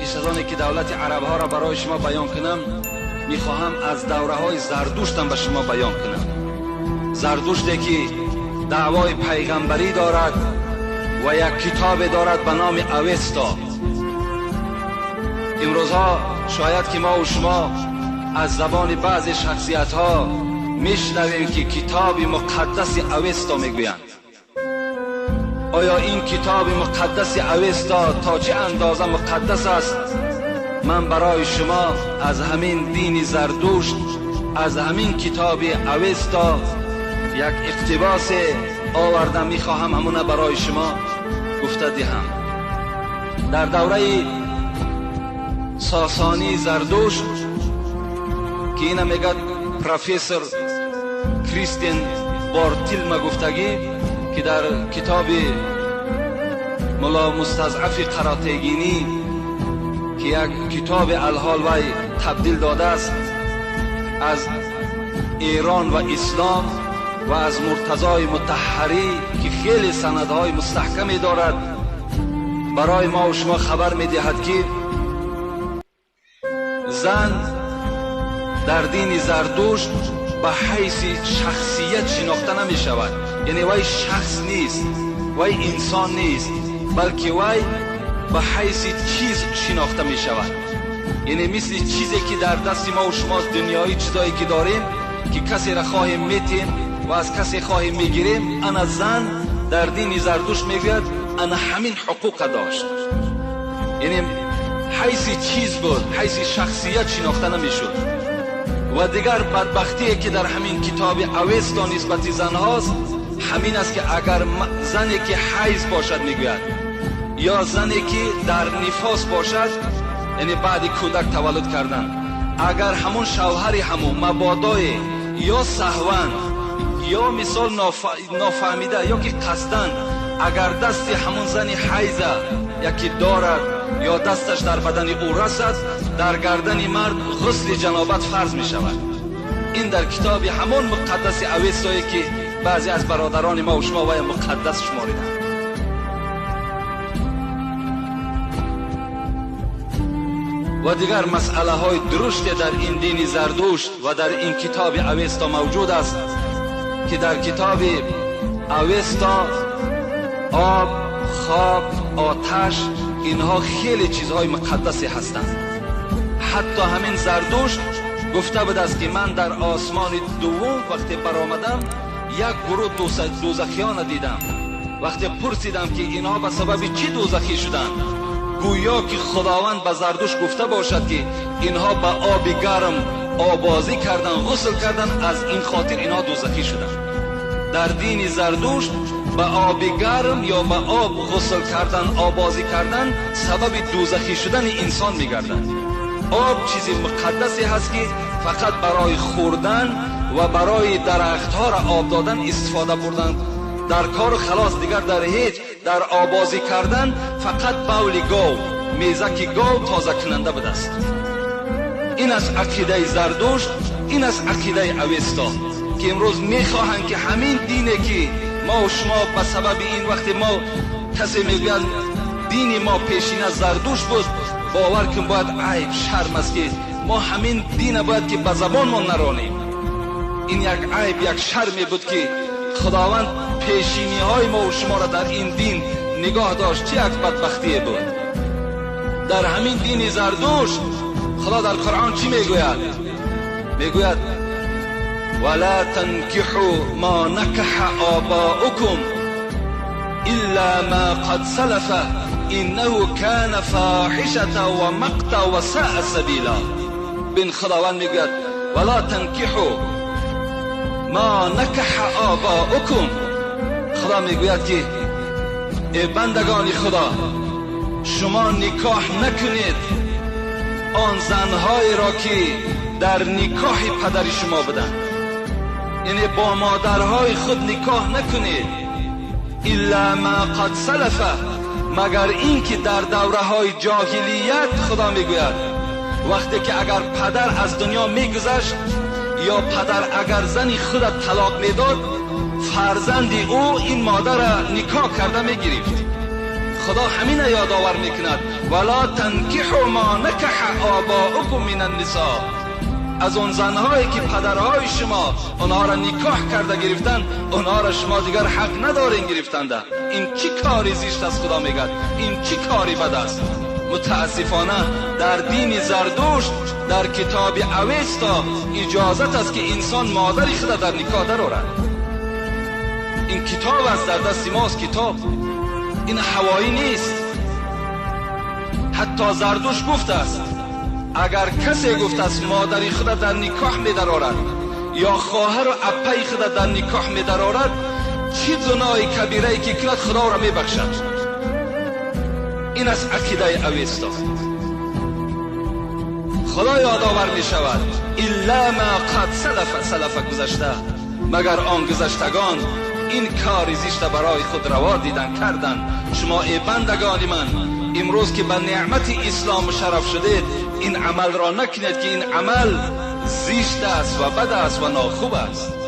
Пеш аз оне ки давлати арабҳоро барои шумо баён кунам, мехоҳам аз давраҳои Зардуштам ба шумо баён кунам. Зардуште ки даъвои пайғамбарӣ дорад ва як китобе дорад ба номи Авеста. Имрӯзҳо шояд ки мо ва шумо аз забони баъзе шахсиятҳо мешнавем ки китоби муқаддаси Авеста мегӯянд. Оё ин китоби муқаддаси Авеста то чӣ андоза муқаддас аст? Ман барои шумо аз ҳамин дини Зардушт, аз ҳамин китоби Авеста як иқтибос овардам, мехоҳам ҳамона барои шумо гуфта диҳам. Дар давраи Сосонии Зардушт, ки ина мегӯяд профессор Кристиан Бартилма гуфтагӣ, ки дар китоби Мулло Мустазъафи Қаратегинӣ, ки як китоби алҳол вай табдил додааст аз Эрон ва Ислом ва аз Муртазои Мутаҳҳарӣ, ки хеле санадҳои мустаҳкаме дорад, барои мо ва шумо хабар медиҳад ки зан дар дини Зардушт ба ҳайси шахсият шинохта намешавад. Яъне вай шахс нест, вай инсон нест, балки вай ба ҳайси чиз шинохта мешавад. Яъне мисли чизе ки дар дасти мо ва шумост, дунёӣ чизое ки дорем, ки касеро хоҳем метем ва аз касе хоҳем мегирем, ана зан дар дини Зардушт мегӯяд ана ҳамин ҳуқуқа дошт. Яъне ҳайси чиз буд, ҳайси шахсият шинохта намешуд. Ва дигар бадбахтие ки дар ҳамин китоби Авеста нисбати занҳост, ҳамин аст ки агар зане ки ҳайз бошад, мегӯяд, ё зане ки дар нифос бошад, яъне баъди кӯдак таваллуд кардан, агар ҳамон шавҳари ҳамон мабодое ё саҳван ё мисол нофаҳмида ё ки қасдан агар дасти ҳамон зани ҳайза яке дорад ё дасташ дар бадани ӯ расад, дар гардани мард ғусли ҷанобат фарз мешавад. Ин дар китоби ҳамон муқаддаси Авестое ки баъзе аз бародарони мо ва шумо вай муқаддас шумориданд. Ва дигар масъалаҳои дуруште дар ин дини Зардушт ва дар ин китоби Авеста мавҷуд аст, ки дар китоби Авеста об, хок, оташ инҳо хеле чизҳои муқаддасе ҳастанд. Ҳатто ҳамин Зардушт гуфта будааст ки ман дар осмони дуввум вақте баромадам як гурӯҳ дӯзахиёна дидам. Вақте пурсидам ки инҳо ба сабаби чӣ дӯзахӣ шуданд, гӯё ки Худованд ба Зардушт гуфта бошад ки инҳо ба оби гарм обозӣ карданд, ғусл карданд, аз ин хотир инҳо дӯзахӣ шуданд. Дар дини Зардушт ба оби гарм ё ба об ғусл кардан, обозӣ кардан сабаби дӯзахӣ шудани инсон мегардад. Об чизи муқаддасе ҳаст ки фақат барои хӯрдан ва барои дарахтҳоро об додан истифода бурдан дар кору халос, дигар дар ҳеҷ. Дар обозӣ кардан фақат бавли гов, мезаки гов тозакунанда будааст. Ин аст ақидаи Зардушт, ин аст ақидаи Авеста, ки имрӯз мехоҳанд ки ҳамин дине ки мо ва шумо ба сабаби ин вақте мо касе мегӯяд дини мо пешина Зардушт буд, бовар кун бояд айб, шарм аст ки мо ҳамин дина бояд ки ба забонмон наронем. Ин як айб, як шарме буд ки Худованд пешиниҳои мо ва шуморо дар ин дин нигоҳ дошт. Чӣ як бадбахтие буд. Дар ҳамин дини Зардушт Худо дар Қуръон чӣ мегӯяд? Мегӯяд ولا تنكحوا ما نكح آباؤكم إلا ما قد سلف إنه كان فاحشة ومقتا وساء سبيلا. بن خداوند میگوید ولا تنكحوا ما نکح آباؤکم. خدا میگوید که ای بندگان خدا، شما نکاح نکنید آن زنهایی را که در نکاح پدر شما بودند، یعنی با مادرهای خود نکاح نکنید. الا ما قد سلف، مگر اینکه در دوره‌های جاهلیت خدا میگوید وقتی که اگر پدر از دنیا میگذشت یا پدر اگر زنی خود طلاق میداد، فرزند او این مادر را نکاح کرده میگرفت. Худо ҳамина ёдовар мекунад: вала танкиҳу ма накаҳа обаукум мин аннисо. Аз он занҳое ки падарҳои шумо онҳоро никоҳ карда гирифтанд, онҳоро шумо дигар ҳақ надоред гирифтанда. Ин чӣ кори зишт аст? Худо мегӯяд ин чӣ кори бад аст? Мутаассифона дар дини Зардушт, дар китоби Авеста иҷозат аст ки инсон модари худро дар никоҳ дарорад. Ин китоб аст, дар дасти мост китоб, ин ҳавоӣ нест. Ҳатто Зардушт гуфтааст, агар касе гуфтааст модари худро дар никоҳ медарорад ё хоҳару аппаи худро дар никоҳ медарорад, чӣ гуноҳи кабирае ки кунад, Худо ӯро мебахшад. Ин аст ақидаи Авеста. Худо ёдовар мешавад: илла ма қад салафа, салафа гузашта, магар он гузаштагон ин кори зишта барои худ раво дидан карданд. Шумо эй бандагони ман, имрӯз ки ба неъмати ислом мушарраф шудед, ин амалро накунед ки ин амал зишт аст ва бад аст ва нохуб аст.